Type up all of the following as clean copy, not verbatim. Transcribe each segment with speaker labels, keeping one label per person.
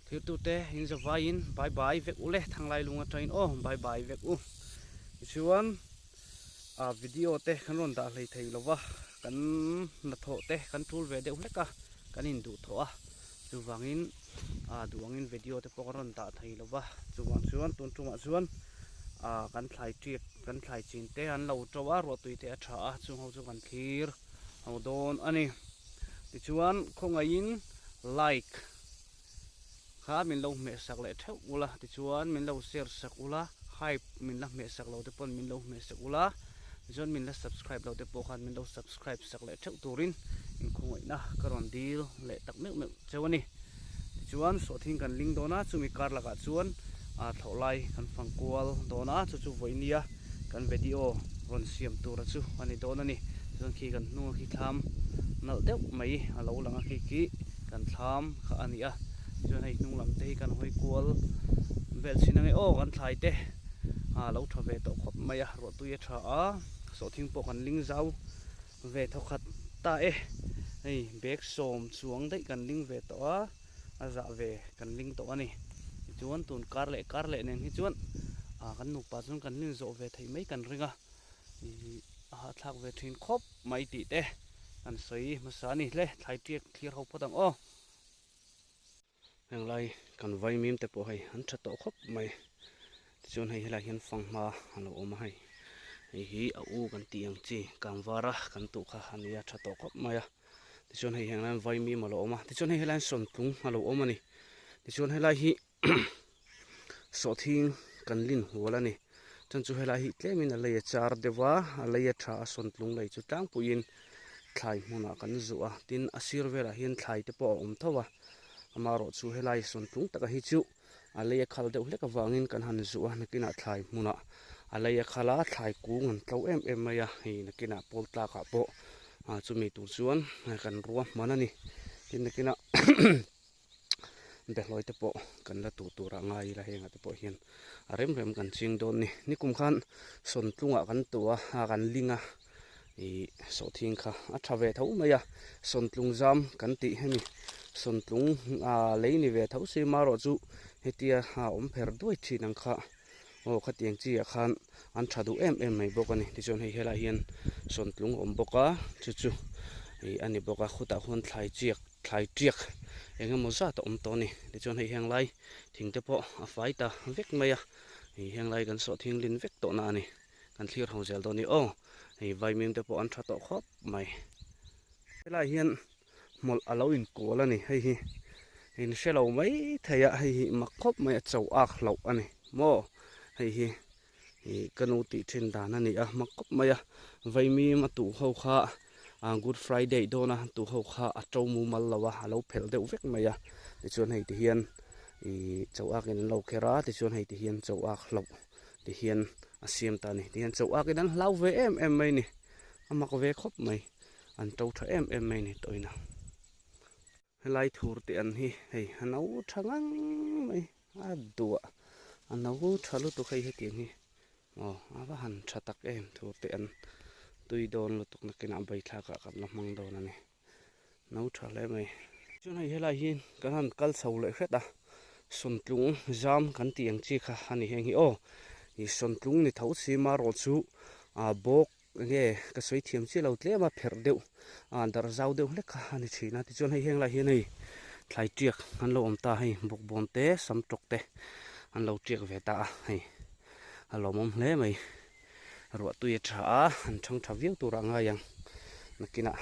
Speaker 1: Thirtute in zavaiin bye bye vek u le Thanglai lung atangin aw bye bye vek u. Tichuan ah video te kan rawn dah hlei thei lova kan hnathawh te kan tul ve deuh hlek a kan induh thawh a chuvangin ah duh angin video te pawh kan rawn dah thei lova chuvang chuan tun tumah chuan ah kan thlai tiak kan thlai chin te an lo to a ruahtui te a tha a chung ho chu kan thlir ho dawn a ni. Tichuan khawngaihin like kha min lo hmeh sak leh theuh ula tichuan min lo share sak ula hype min la hmeh sak lo te pawn min lo hmeh sak ula tichuan min la subscribe lo te pawh khan min lo subscribe sak leh theuh turin inkhawngaihna ka rawn dil leh tak meuh meuh cheu a ni. Tichuan sawhthing kan ling dawn a chumi kar lakah chuan thlawh lai kan fang kual dawn a chu chu vawinia kan video rawn siam tura chu a ni dawn a ni. Chuan khi kan hnunga khi thlam nalh deuh mai a lo lang a khi khi kan thlam kha a ni a tichuan hei hnung lam te hi kan hawi kual vel chhin ange aw kan thlai te a lo tha ve tawh khawp mai a ruahtui a tha a sawhthing pawh kan ling zau ve thawkhat ta e hei bag sawm chuang daih kan ling ve tawh a a zah ve kan ling tawh a ni tichuan tun kar leh kar leh nen hi chuan ah kan nupa chuan kan lin zawh ve theih mai kan ring a ih a hahthlak ve thin khawp mai tih te kan sawi hmasa a ni hle thlai tiak thlir ho phawt ang aw. Heng lai kan vaimim te pawh hei an tha tawh khawp mai tichuan hei helai hian fanghma a lo awm a hei hei hi a u kan tih ang chi kangvara kan tuh kha a nia tha tawh khawp mai a tichuan hei heng laiin vaimim a lo awm a tichuan hei helaiin sawntlung a lo awm a ni tichuan helai hi sawhthing kan lin hual a ni chuan chu helai hi tlemin a lei a char deuh a a lei a tha a sawntlung lei chu tlangpuiin thlai hmunah kan zuah a tin a sir velah hian thlai te pawh a awm tho a amaherawh chu helai sawntlung taka hi chu a lei a khal deuh hlek avangin kan han zuah a nakinah thlai hmunah a lei a khal a thlai kung an tlo em em mai a hei nakinah pawl tlakah pawh ah chumi tur chuan kan ruahman a ni tin nakinah. Behlawi te pawh kan la tuh tur ah ngai ila heng ah te pawh hian a rem rem kan ching dawn ni nikum khan sawntlung ah kan tuh a a kan ling a ih sawhthing kha a tha ve tho mai a sawntlung zam kan tih hemi sawntlung ah lei ni ve tho si marawh chu hetia a awm pher duai thin ang kha aw khatiang chi ah khan an tha duh em em mai bawk a ni tichuan hei helaiah hian sawntlung a awm bawk a chu chu ih a ni bawk a khutah khuan thlai chiak thlai tiak eng emaw zat a awm tawh a ni tichuan hei heng lai thing te pawh a fai ta vek mai a ih heng lai kan sawh thing lin vek tawh na a ni kan thlir ho zel dawn a ni aw hei vaimim te pawh an tha tawh khawp mai helaiah hian hmawlh a lo inkawl a ni hei hi in hre lo mai thei a hei hi mak khawp mai a cho ak hlauh a ni maw hei hi ih ka nu tih thin dan a ni a mak khawp mai a vaimim a tuh ho kha ah good friday dawn a tuh ho kha a to mumal lo a a lo phelh deuh vek mai a tichuan hei ti hian ih cho ak in an lo kher a tichuan hei ti hian cho ak hlauh ti hian a siam ta a ni tihian cho ak in an hlau ve em em mai a ni a mak ve khawp mai. An to tha em em mai ni tawina. Helai thur te an hi hei a no tha ngang mai a duah a no tha lutuk hei hetiang hi aw a va han tha tak em thur te an tui dawn lutuk nakinah baithlak ah kan la hmang dawn a ni no tha hle mai. Chuan hei helai hi kan han kal chho leh hret a sawntlung zam kan tih ang chi kha a ni heng hi aw ih sawntlung ni tho si marawh chu ah bawk Enge ka sawi thiam chiah lo tlem a pherh deuh a darh zau deuh hlek kha a ni thin a tichuan hei heng lai hian hei thlai tiak an lo awm ta hei bawkbawn te sam tawk te an lo tiak ve ta a hei a lawmawm hle mai ruah tui a tha a an thang tha viau turah a ngai ang nakinah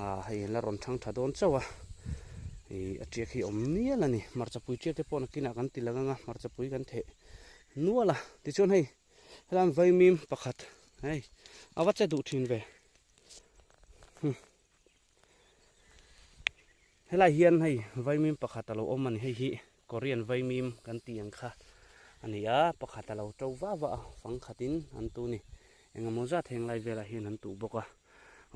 Speaker 1: ah hei an la rawn thang tha dawn chauh a ih a tiak hi a awm mial a ni hmarcha pui tiak te pawh nakinah kan ti lang ang a hmarcha pui kan theh nual a tichuan hei. Helam vaimim pakhat hei a va che duh thin ve helai hian hei vaimim pakhat a lo awm a ni hei hi korean vaimim kan tih ang kha a ni a pakhat a lo to va va a fang khatin an tu ni engemaw zat heng lai velah hian an tuh bawk a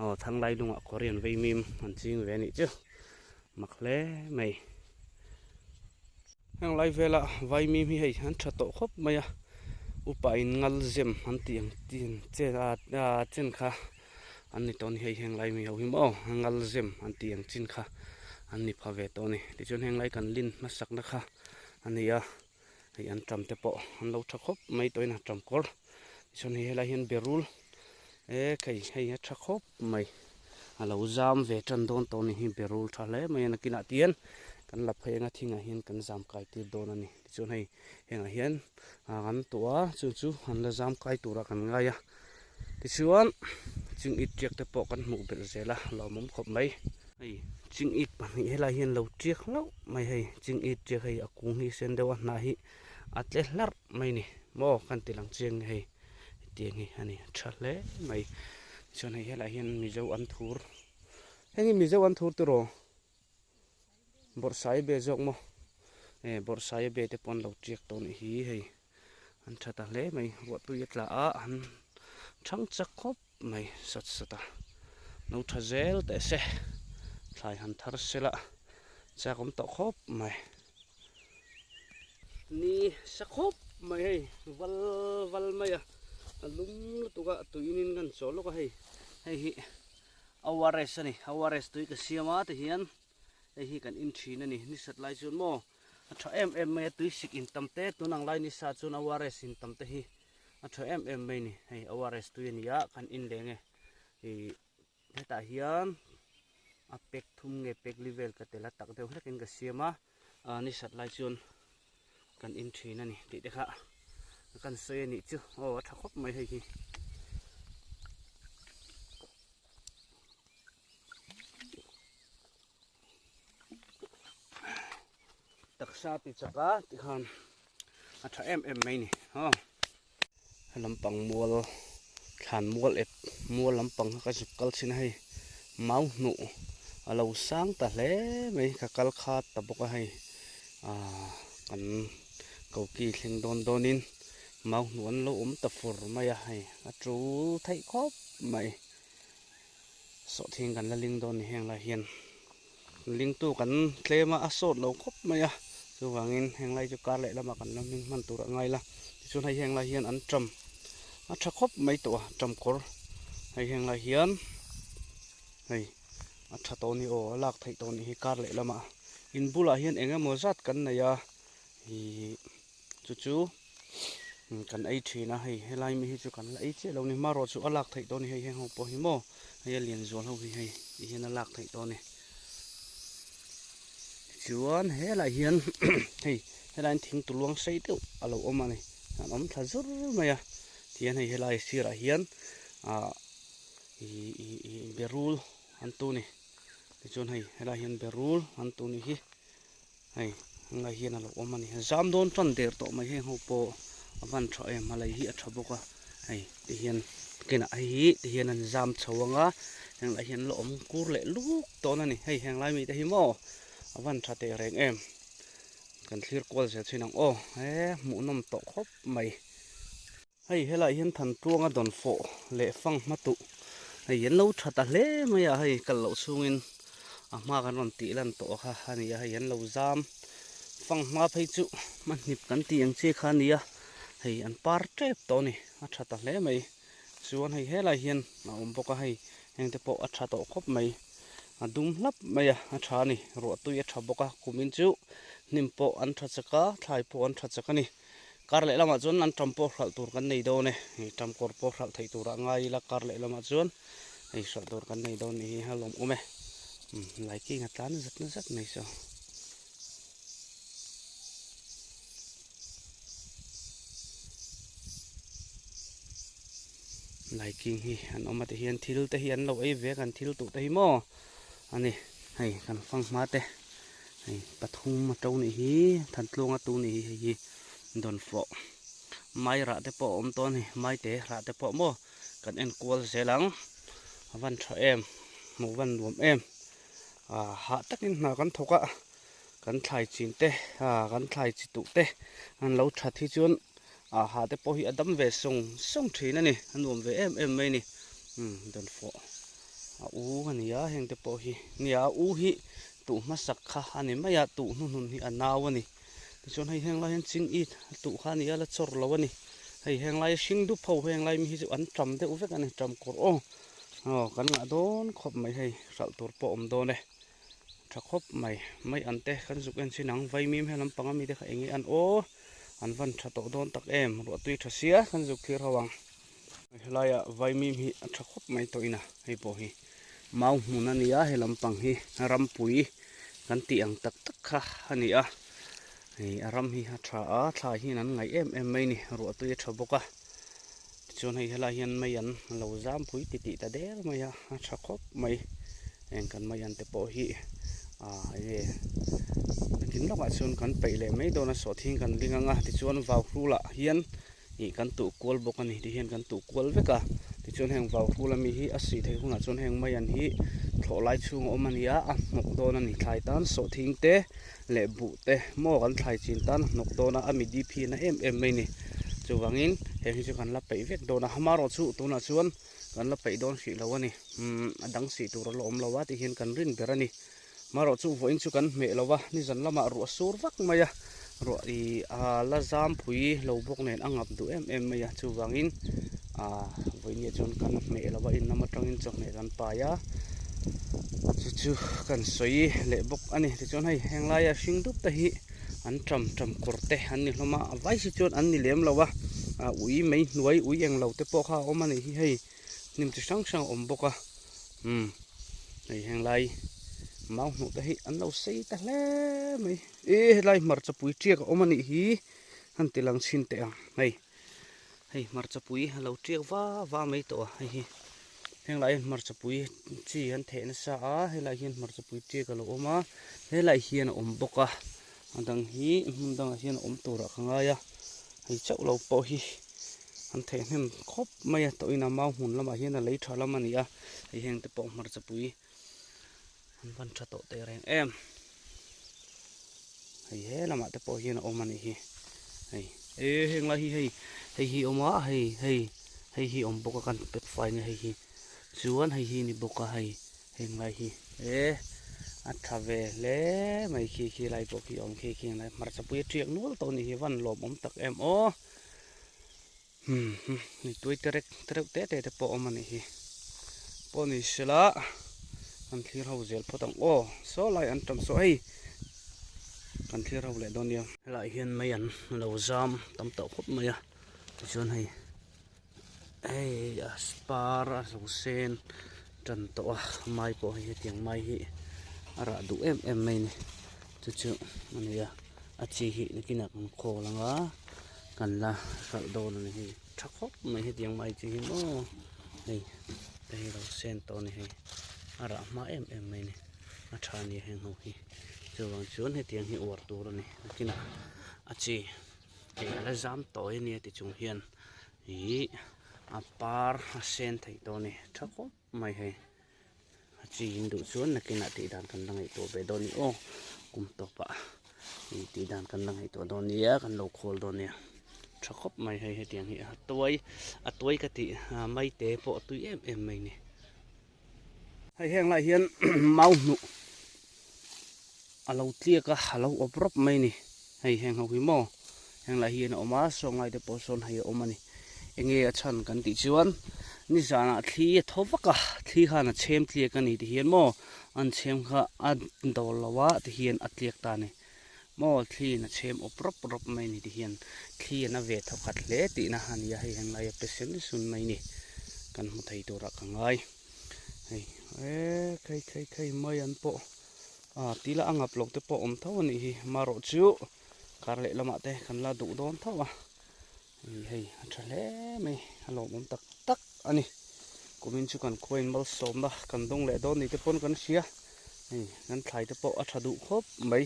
Speaker 1: aw thanglai lungah korean vaimim an ching ve a nih chu mak hle mai. Heng lai vela vaimim hi hei an tha tawh khawp mai a upa in ngal zem an tih ang tin chen a chen kha an ni tawh a ni hei heng lai mi ho hi maw ngal zem an tih ang chin kha an ni pha ve tawh a ni. Tichuan heng lai kan lin hmasakna kha a ni a, hei an ṭam te pawh an lo ṭha khawp mai tawhin a ṭam kawr. Tichuan hei helai hian berul e khei hei a ṭha khawp mai a lo zam ve ṭan dawn tawh a ni hi berul ṭha hle mai a nakinah tian kan la phei anga thingah hian kan zam kai tir dawn a ni. Tichuan hei hengah hian kan tuah a chu chu an la zam kai turah kan ngai a. Tichuan chingit tiak te pawh kan hmuh belh zel a lawmawm khawp mai. Hei chingit pahnih helai hian lo tiak hlauh mai hei chingit tiak hei a kung hi sen deuh a hnah hi a tle hlarh mai ni maw kan ti lang chiang nge hei hetiang hi a ni tha hle mai. Tichuan hei helai hian mizo an thur heng hi mizo an thur tiraw bawrhsai be zawk maw e bawrhsai be te pawh an lo tiak tawh a nih hi hei. An tha ta hle mai, ruahtui a tla a, an thang chak khawp mai sat sat a, no tha zel teh se, thlai han thar sela chak awm tawh khawp mai. Ni sa khawp mai hei, val val mai a, a lum lutuk a, tuinin kan chaw lawk a hei, hei hi ORS a ni, ORS tui ka siam a tihian hei hi kan in thin a ni, ni sat lai chuan maw. A tha em em mai a tui sik in tam te tun ang lai ni sa chuan ORS in tam te hi a tha em em mai ni hei ORS tui a ni a kan in leng e ih hetah hian a pack thum nge pack li vel ka tel a tak deuh hlek in ka siam a ah ni sat lai chuan kan in thin a ni tih te kha kan sawi a nih chu aw a tha khawp mai hei hi. Taksa ti chak a tikhan a tha em em mai ni aw lampang mual thlan mual ep mual lampang kha ka zuk kal thin a hei mau hnuh a lo sang ta hle mai ka kal khat ta bawk a hei ah kan koki thleng dawn dawn in mau hnuh an lo awm ta fur mai a hei a tul theih khawp mai. Sawhthing kan la ling dawn ni heng lai hian lingtu kan tlem a a sawt lo khawp mai a chuvangin heng lai chu kar leh lamah kan la hming hman tur a ngai la tichuan hei heng lai hian an ṭam a ṭha khawp mai tawh a ṭam kawr hei heng lai hian hei a ṭha tawh a ni aw a lak theih tawh a nih hi kar leh lamah in bulah hian eng emaw zat kan nei a ihh. Chu chu kan ei thin a hei helai mi hi chu kan la ei chiah lo a ni hmarawh chu a lak theih tawh a ni hei heng ho pawh hi maw hei a lian zual ho hi hei ti hian a lak theih tawh a ni tichuan helai hian hei helai hian thing tuluang sei deuh a lo awm a ni an awm thla zur mai a tihian hei helai sirah hian ah ih ih ih berul an tu a ni tichuan hei helai hian berul an tu ni hi. Hei helai hian a lo awm a ni zam dawn tan der tawh mai heng ho pawh a van tha em a lei hi a tha bawk a hei ti hian kinah hei hi ti hian an zam chho ang a heng lai hian la awm kur leh luk dawn a ni hei heng lai mite hi maw a van tha teh reng em kan thlir kual zel thin ang aw he hmuhnawm tawh khawp mai. Hei helaiah hian Thantuanga dawn fawh leh fang hma tuh hei an lo tha ta hle mai a hei kal loh chhungin a hma kan rawn tih lan tawh kha a ni a hei an lo zam fang hma phei chu hmahnip kan tih ang chi kha a ni a hei an par tep tawh a ni a tha ta hle mai chuan hei helai hian a awm bawk a hei heng te pawh a tha tawh khawp mai a dum hlap mai a a tha a ni ruahtui a tha bawk a kumin chu hnim pawh an tha chak a thlai pawh an tha chak a ni. Kar leh lamah chuan an ṭam pawh hralh tur kan nei dawn e, hei ṭam kawr pawh hralh theih turah ngai ila kar leh lamah chuan hei hralh tur kan nei dawn nih hi a lawmawm e, umm laiking a tlan zat na zat mai saw. Laiking hi an awm a ti hian thil te hi an lo ei ve a kan thil tuh te hi maw a ni hei kan fanghma te. Hei pathum a to nih hi Thantluanga tu nih hi hei hi dawnfawh mai rah te pawh a awm tawh a ni mai te rah te pawh maw kan en kual zel ang a van tha em hmuh van nuam em ah hah takin hna kan thawk a kan thlai chin te ah kan thlai chi tuh te an lo that hi chuan ah hah te pawh hi a dam ve sawng sawng thin a ni a nuam ve em em mai a ni umm dawnfawh a u a ni a heng te pawh hi nia a u hi. Tuh hmasak kha a ni mai a, tuh hnuhnun hi a nau a ni. Tichuan hei heng lai hian ching it a tuh kha a ni a, la chawr lo a ni. Hei heng lai hring dup ho heng lai mi hi chu an ṭam deuh vek a ni, ṭam kawr aw. Aw kan ngah dawn khawp mai hei, hralh tur pawh a awm dawn e. Tha khawp mai. Mai an te kan zuk en chin ang. Vaimim he lampang ami te kha eng nge an aw. An van tha tawh dawn tak em. Ruahtui tha sia kan zuk thlir ho ang. Helaiah vaimim hi a tha khawp mai tawh in a hei pawh hi mau hmun a ni a he lampang hi rampui kan tih ang tak tak kha a ni a hei a ram hi a tha a thlai hian an ngaih em em mai a ni ruahtui a tha bawk a tichuan hei helai hian mei an lo zam pui ti tih ta der mai a a tha khawp mai heng kan mei an te pawh hi ah enge nakin lawkah chuan kan peih leh mai dawn a sawhthing kan ring ang a tichuan vau hrulah hian. Ih kan tuh kual bawk a ni tihian kan tuh kual vek a tichuan heng vau hrul ami hi a sih theih hunah chuan heng mai an hi thlawh lai chhung a awm a ni a a hnawk dawn a ni thlai tan sawhthing te leh buh te maw kan thlai chin tan a hnawk dawn a a mi dip hi a na em em mai a ni chuvangin heng hi chu kan la peih vek dawn a hamarawh chu tunah chuan kan la peih dawn hrih lo a ni umm a dang sih tur a la awm lo a tihian kan rin ber a ni. Marawh chu vawiin chu kan hmeh lo va, nizan lamah ruah sur vak mai a, ruah ih ah la zam pui lo bawk nen a ngap duh em em mai a, chuvangin ah vawiinah chuan kan hmeh lo va, in lam atangin chawhmeh kan pai a, chu chu kan sawi leh bawk a ni. Tichuan hei heng laia hring dup te hi an ṭam ṭam kawr te an ni hlawm a, a vai si chuan an ni lem lo a, ah ui mei hnuai ui eng lo te pawh kha a awm a nih hi hei. Hnim chi hrang hrang a awm bawk a umm hei heng lai mau hnuh te hi an lo sei ta hle mai e helai hmarcha pui tiak a awm a nih hi han ti lang chhin teh ang hei hei hmarcha pui a lo tiak va va mai tawh a hei hi heng lai hian hmarcha pui chi an theh nasa a helai hian hmarcha pui tiak a lo awm a helai hian a awm bawk a a dang hi hmun dangah hian a awm turah ka ngai a hei chauh lo pawh hi an theih hnem khawp mai a tawhin a mau hmun lamah hian a lei tha lam a ni a hei heng te pawh hmarcha pui an van tha tawh teh reng em hei he lamah te pawh hian a awm a nih hi hei e heng lai hi hei hei hi awm a hei hei hei hi awm bawk a kan pet fai nia hei hi chuan hei hi ni bawk a hei. Heng lai hi e a tha ve hle mai khi khi lai pawh khi awm khi khi lai hmarcha pui a tiak nual tawh anih hi van lawm awm tak em aw hmm ni tuai te rek te reuh te te te pawh awm anih hi pawh ni sela kan thlir ho zel phawt ang aw saw lai an tam saw hei kan thlir ho leh dawn nia helaiah hian mei an lo zam tam tawh khawp mai a tichuan hei. Hei a par a zo sen tan tawh a mai pawh hei hetiang mai hi a rah duh em em mai a ni chu chu a ni a a chi hi nakinah kan khawl ang a kan la hralh dawn a ni hei tha khawp mai hetiang mai chi hi maw hei te hi lo sen tawh a ni hei a rah hma em em mai a ni a tha a ni heng ho hi chuvang chuan hetiang hi uar tur a ni nakinah a chi. Hei a la zam tawi a nia ti chung hian ih a par a sen theih tawh a ni tha khawp mai hei a chi in duh chuan nakinah tih dan kan la ngaihtuah ve dawn a ni aw kum tawpah ih tih dan kan la ngaihtuah dawn nia kan lo khawl dawn nia tha khawp mai hei hetiang hi a tuai a tuai ka tih maite pawh a tui em em mai a ni. Hei heng lai hian mau hnuh a lo tliak a a lo awp rawp mai a ni hei heng ho hi maw heng lai hian a awm a saw ngai te pawh sawn hei a awm a ni enge a chhan kan tih chuan nizanah thli a thaw vak a thli khan a chhem tliak a ni ti hian maw an chhem kha a dawl lo a ti hian a tliak ta a ni maw thli in a chhem awp rawp rawp mai a ni ti hian thli an a ve thaw khat hle tihna a ni a hei heng laia pe sen sun mai a ni kan hmu thei turah ka ngai hei eee khei khei khei mai an pawh ah tila a ngap loh te pawh awm tho a nih hi marawh chu kar leh lamah te kan la duh dawn tho a hei hei a tha hle mai a lawmawm tak tak a ni kumin chu kan khuain malsawmna kan dawng leh dawn ni te pawn kan hria hei kan thlai te pawh a tha duh khawp mai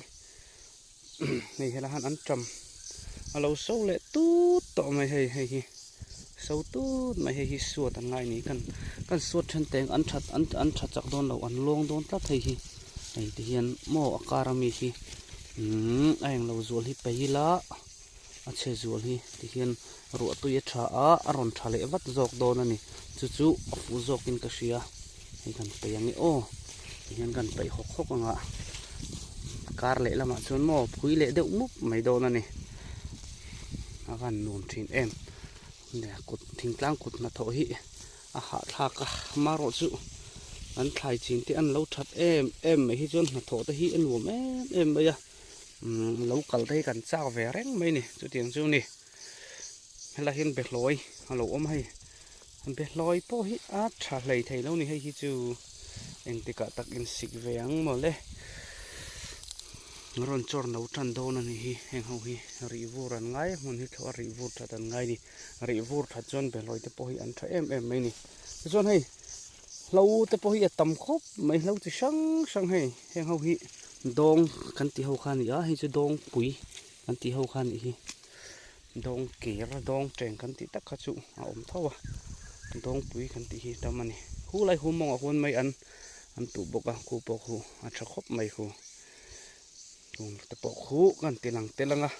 Speaker 1: hei helai hian an tam a lo so leh tut tawh mai hei hei hi so tut mai hei hi suat an ngai ni kan kan suat then teng an that an an tha chak dawn lo an lawng dawn tlat hei hi hei ti hian maw a kar ami hi umm a englo zual hi pe ila a chhe zual hi ti hian ruah tui a tha a a rawn tha leh vat zawk dawn a ni chu chu a fuh zawkin ka hria hei kan peih ang e aw ti hian kan peih hawk hawk ang a kar leh lamah chuan maw phui leh deuh mup mai dawn a ni a van nuam thin em kut thingtlang kut hnathawh hi a hahthlak a marawh chu. An thlai chin te an lo that em em mai hi chuan hnathawh te hi a nuam em em mai a umm lo kal te hi kan chak ve reng mai a ni chutiang chu ni helai hian behlawi a lo awm a hei behlawi pawh hi a tha hlei thei lo a ni hei hi chu engtikah tak insik ve ang maw le rawn chawr no tan dawn a ni hi heng ho hi rih vur an ngai a hmun hi thlawh a rih vur that an ngai a ni rih vur that chuan behlawi te pawh hi an tha em em mai a ni tichuan hei. Hlo te pawh hi a tam khawp mai hlo chi hrang hrang hei heng ho hi dawng kan tih ho kha a ni a hei chu dawngpui kan tih ho kha a nih hi dawng ker dawng teng kan tih tak kha chu a awm tho a dawngpui kan tih hi tam a ni hu lai hu mawngah huan mai an an tuh bawk a khu pawh khu a tha khawp mai khu chung te pawh khu kan ti lang tel ang a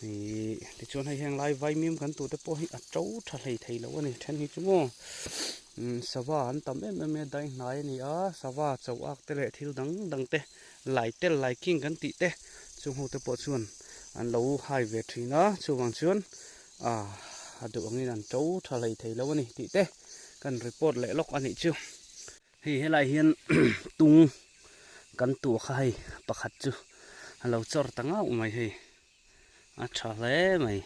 Speaker 1: Ihh tichuan hei heng lai vaimim kan tute pawh hi a to tha hlei thei lo a ni then hi chu maw umm sava an tam em em mai a dai hnai a ni a sava cho ak te leh thil dang dang te lai tel lai king kan tih te chung ho te pawh chuan an lo hai ve thin a chuvang chuan ah a duh angin an to tha hlei thei lo a ni tih te kan report leh lawk a nih chu. Hei helai hian tung kan tuah kha hei pakhat chu a lo chawr ta ngauh mai hei a tha hle mai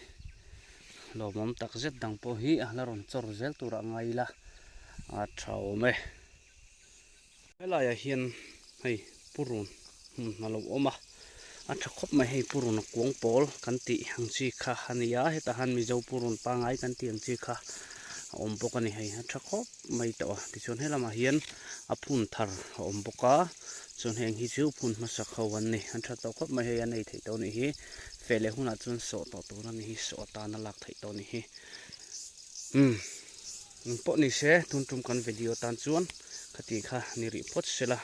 Speaker 1: lawmawm tak zet dang pawh hi a la rawn chawr zel turah ngai ila a tha awm e helaiah hian hei purun hmun a lo awm a a tha khawp mai hei purun a kuang pawl kan tih ang chi kha a ni a hetah hian mizo purun pangngai kan tih ang chi kha a awm bawk a ni hei a tha khawp mai tawh a tichuan helamah hian a phun thar a awm bawk a chuan heng hi chu phun hmasak ho an ni an tha tawh khawp mai hei a nei theih tawh a nih hi feh leh hunah chuan sawh tawh tur a ni hi sawh atana lak theih tawh a nih hi umm engpawh ni se tun tum kan video tan chuan khati kha ni rih phawt sela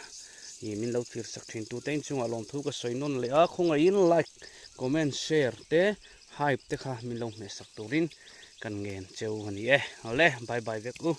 Speaker 1: ih min lo thlir sak thin tute inchungah lawmthu ka sawi nawn leh a khawngaihin like comment share te hype te kha min lo hmeh sak turin kan ngen cheu a ni e awle bye bye vek u.